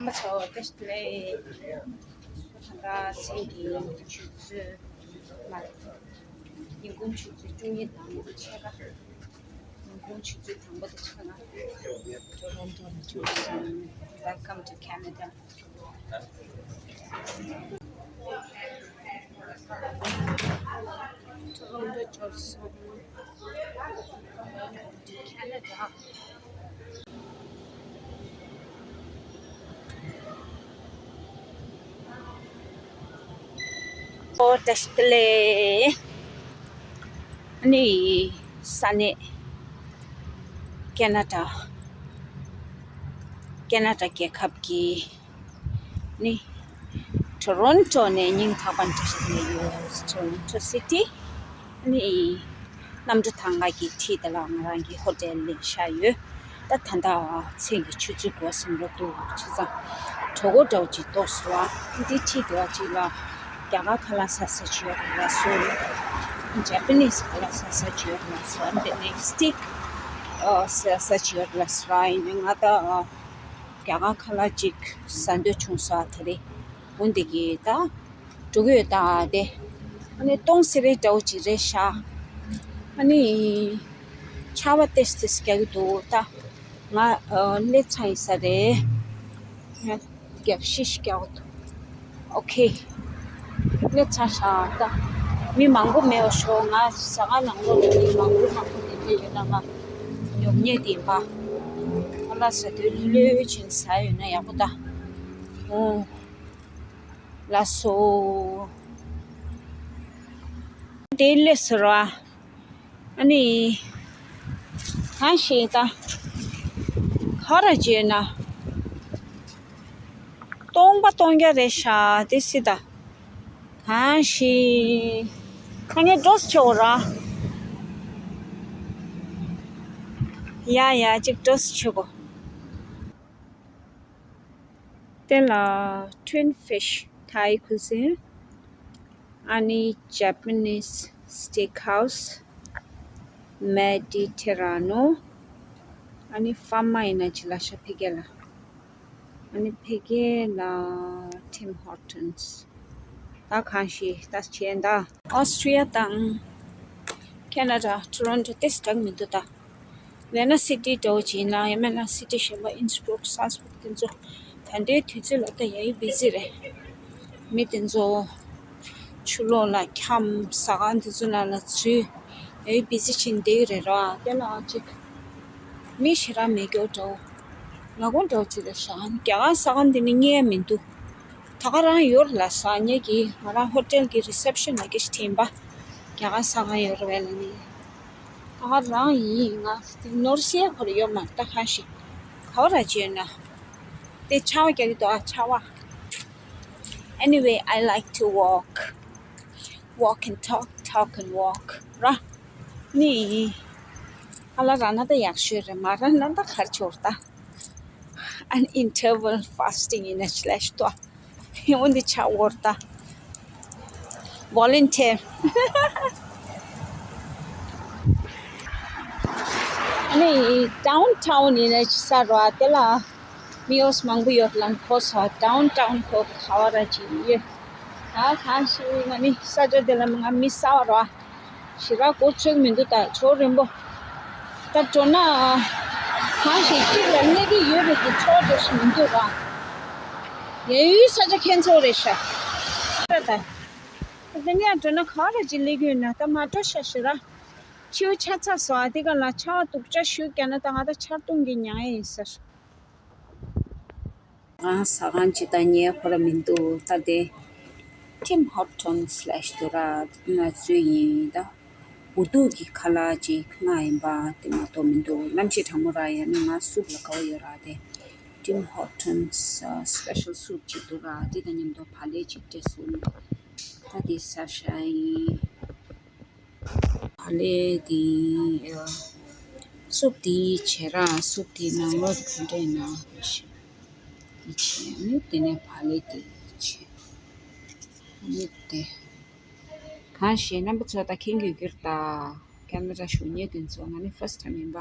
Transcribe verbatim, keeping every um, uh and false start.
རྣམ་པ་ཚོ་བཀྲ་ཤིས་བདེ་ལེགས། ད་ལྟ་མཚན་གྱི་ཆུ་ཚོད་མ། ཉིན་གུང་ཆུ་ཚོད་བཅུ་གཉིས་དང་ཕྱེད་ཀ། ཉིན་གུང་ཆུ་ཚོད་དང་པོ་དང་ཕྱེད་ཀ། Toronto ནས་བྱུང་སོང་། Welcome to Canada. Toronto འབྱོར་སོང་། Canada. ཨོ་བཀྲ་ཤིས་བདེ་ལེགས། ཨ་ནི་ས་གནས་ཁེ་ན་ཌ། ཁེ་ན་ཌ་རྒྱལ་ཁབ་ཀྱི་ནི། ཊོ་རོན་ཊོ་ནས་སྙིང་ཐག་པ་ནས་བཀྲ་ཤིས་བདེ་ལེགས་ཡོད། Toronto City ནི། གནམ་གྲུ་ཐང་ག་གི་འཁྲིས་དེ་ལ་ང་རང་གི་ཧོ་ཊེལ་ལེན་བཞག་ཡོད། ད་ད་ལྟ་མཚན་གྱི་ཆུ་ཚོད་དགུ་པ་ཟིན་འགྲོ་འདུག་བྱས་ཙང་གྲོད་ཁོག་འདྲ་བོ་ཅིག་ལྟོགས་སོང་བ། འདི་འཁྲིས་དེ་བ་ཅིག་ལ་རྒྱ་གར་ཁ་ལག་ཟ་ས་ཅིག་ཡོད་རེད་ལབ་སོང་། ཇ་པ་ནིས་ཁ་ལག་ཟ་ས་ཅིག་ཡོད་རེད་ལབ་སོང་། འདི་ནས་སི་ཊིག་ཟ་ས་ཅིག་ཡོད་རེད་ལབ་སོང་། ཡིན་ནའི་ང་ད། རྒྱ་གར་ཁ་ལག་ཅིག་ཟ་འདོད་བྱུང་སོང་། ད་རེས་འོ་འདི་གི་ད་འགྲོ་གི་ཡོད། ད་དེ་ཨ་ནི་སྟོང་སེ་རེ་འདྲ་བོ་ཅིག་རེད་ཤག་ཨ་ནི་ཆར་པ་ཏེས་ཏེས་རྒྱག་གི་འདུག་ད་ང་སླེབས་ཚར་ཡིན་ས་རེད། ང་རྒྱབ་ཤིག་ཤིག་རྒྱག་གི་འདུག་ཨོ་ཁེ། སླེབས་ཚར་ཤག་ད་མི་མང་པོ་མེད་པ་ཤོག་ང་ཟ་ཁང་ནང་ལོགས་ལ་མི་མང་པོ་མང་པོ་དེ་འདྲ་ཡོད་ན་ང་ཉོབ་ཉེས་དེ་ཡིན་པ། ཁ་ལག་ཟ་དུས་ལྷོད་ལྷོད་བྱས་ནས་ཟ་ཡོད་ན་ཡག་པོ་ད། ཨོ། ལགས་སོ། དེ་སླེབས་ཟེར་བ། ཨ་ནི། གང་ཞིག་ད། ག་རེ་བྱས་ན། སྟོང་པ་སྟོང་རྐྱང་རེད་ཤག་དེ་སྲིད་ད། གང་ཞིག་ད་ངས་འགྲོ་ཆོག་ར། ཡ་ཡ་ཅིག་འགྲོ་ཆོག་གོ། དེ་ལ་Twin Fish Thai Cuisine ཨ་ནི་Japanese Steakhouse Mediterrano ཨ་ནི་ཕ་མ་ཡིན་ན་ཅི་ལ་ཤ་ཕི་གེ་ལ། ཨ་ནི་ཕ་གི་ལ་Tim Hortons། ད་གང་ཞིག་ད་བྱས་ད། ཨོ་སི་ཊི་རི་ཡ་དང་ཁེ་ན་ཌ་ཊོ་རོན་ཊོ་ཏེ་སྟག་མི་འདུག་ད། ཝེ་ན་སི་ཊི་འདྲ་བོ་ཅིག་ཡིན་ན་ཡང་མིན་ན་སི་ཊི་གཞན་པ་ཨིན་སི་བྷུག་སཱལ་སི་བྷུག་དེ་ཚོ་ད་ལྟའི་དུས་ཚོད་ལ་ད་ཡ་ཡི་བི་ཛི་རེད། མི་དེ་ཚོ་ཆུ་ལོག་ལ་འཁྱམས། ཟ་ཁང་དེ་ཚོ་ནང་ལ་འཛུལ། ཡ་ཡི་བི་ཛི་ཕྱིན་བསྡད་ཀྱི་རེད་ར། དེ་ལ་ཅིག་མི་ཞེ་དྲག་མེད་རྒྱུ་འདྲ་བོ། ལ་གོ་འདྲ་བོ་ཅིག་རེད་ཤག་རྒྱ་གར་ཟ་ཁང་འདི་ནི་རྙེད་མི་འདུག་ད་ག་རང་ཡོད་ལ་ཟ་ཉེ་གི་ང་རང་ཧོ་ཊེལ་གི་རི་སེབ་ཤན་ལ་སྐད་ཆ་དྲིས་པ། རྒྱ་གར་ཟ་ཁང་ཡོད་རེད་པས་ལབ་ནི། ད་ག་རང་ཡིན་ང་ནོར་སྲིད་ཁོ་རེ་ཡོད་མ་རེད། ད་གང་ཞིག་ག་བ་ར་བྱས་ན། དེ་ཆར་པ་རྒྱག་གི་འདུག་ཨ་ཆར་པ། Anyway, I like to walk. Walk and talk, talk and walk. ར། ནི། ཨ་ལ་ར་ན་ད་ཡག་ཤོས་རེད། མ་ར་ན་ད་གར་ཆོར་ད། An interval fasting in a slash ཏོ། འོན་ཏེ་ཆ་བོར་ད། Volunteer. ཨ་ནི་downtown ཡིན་ན་ཅི་ས་རོ་ཨ་དེ་ལ་མི་ཡོས་མང་པོ་ཡོད་ལ་ཁོ་ས་downtown ཁོ་ཁ་བ་ར་ཅི་ཡོད། ད་གང་ཞིག་ང་ནི་ས་ཆ་དེ་ལ་ང་མི་ས་བ་རོ་ཨ། ཞེ་དྲག་གོ་ཚོད་མི་འདུག་ད་ཕྱོགས་རིང་པོ། ད་འགྲོ་ན། གང་ཞིག་གཅིག་ལ་གནས་ཀྱི་ཡོད་རེད་དེ་ཕྱོགས་འགྲོ་ཞིག་མི་འདུག་ར། ཡ་ཡུལ་ས་ཆ་ཁྱེད་ཚོ་རེད་ཤག་ད་ད། ད་ནས་འགྲོ་ན་ག་རེ་ཅིག་སླེབས་ཀྱི་ཡོད་ན་ད་མ་འགྲོ་ཤག་ཞེ་དྲག་ཕྱི་པོ་ཆ་ཚ་སོང་ཨ་དེ་ག་ལ་ཆར་པ་སྡུག་ཅག་ཞིག་བརྒྱབ་ན་ད་ང་ད་ཆར་གདུང་གིས་མྱངས་ཡ་ཡིན་ཟེར། ང་ཟ་ཁང་ཅིག་ད་ཉལ་ཁོ་ར་མི་འདུག་ད་དེ་Tim Hortons ལབ་ཞིག་འདུག་ར། དེ་ང་ཚོའི་ཡིན་ད། འུ་ཐུག་གི་ཁ་ལག་ཅིག་མངགས་ཡིན་པ་དེ་མ་གཏོགས་མི་འདུག་གནམ་གཤིས་གྲང་མོ་ར། ཡང་ན་ང་སུབ་ལ་དགའ་བོ་ཡོད་ར། དེ་Tim Hortons special soup ཅིག་འདུག་ར། དེ་དང་མཉམ་དུ་བག་ལེབ་ཅིག་སྤྲད་སོང་། ད་དེ་ཟ་ཤག་ཡིན། བག་ལེབ་དེ་སུབ་དེ་བྱས་ར། སུབ་དེ་ནང་ལོགས་དེ་ག་འདྲ་ཡིན་ན་བྱས། དེ་བྱས་ནི་དེ་ནས་བག་ལེབ་དེ་བྱས། ནི་དེ། གང་ཞེས་རྣམ་པ་ཚོ་ད་མཁྱེན་གྱི་ཡོད་ཀྱི་རེད་ད། ཁེ་ན་ཌ་བཞུགས་མཁན་དེ་ཚོ་ང་ནི་first time ཡིན་པ།